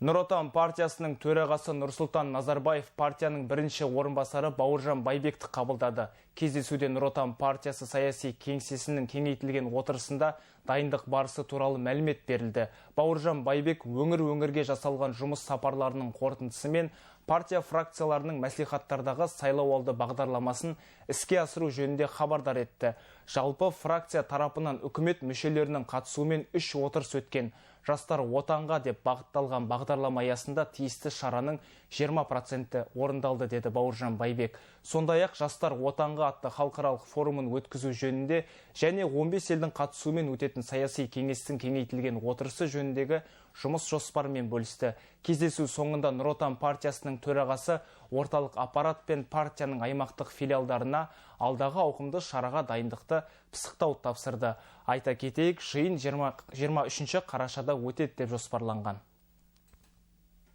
Нұр Отан партиясының төрағасы Нұрсұлтан Назарбаев партияның бірінші орынбасары Бауыржан Байбекті қабылдады. Кездесуде Нұр Отан партиясы саяси кеңсесінің кеңейтілген отырысында дайындық барысы туралы мәлімет берілді. Бауыржан Байбек өңір-өңірге жасалған жұмыс сапарларының қорытындысымен партия фракцияларының мәслихаттардағы сайлауалды бағдарламасын іске асыру жөнінде хабардар етті. Жалпы, фракция тарапынан үкімет мүшелерінің қатысуымен үш отырыс өткен. «Жастар отанға» деп бағытталған бағдарлама аясында тиісті шараның 20%-і орындалды, деді Бауыржан Байбек. Сондай-ақ «Жастар отанға» атты халықаралық форумын өткізу жөнінде және 15 елдің қатысуымен өтетін саяси кеңестің кеңейтілген отырысы жөніндегі жұмыс жоспарымен бөлісті. Кездесу соңында Нұр Отан партиясының төрағасы орталық аппарат пен партияның аймақтық филиалдарына алдағы ауқымды шараға дайындықты пысықтауды тапсырды. Айта кетейік, жиын 23 қарашада өтеді деп жоспарланған.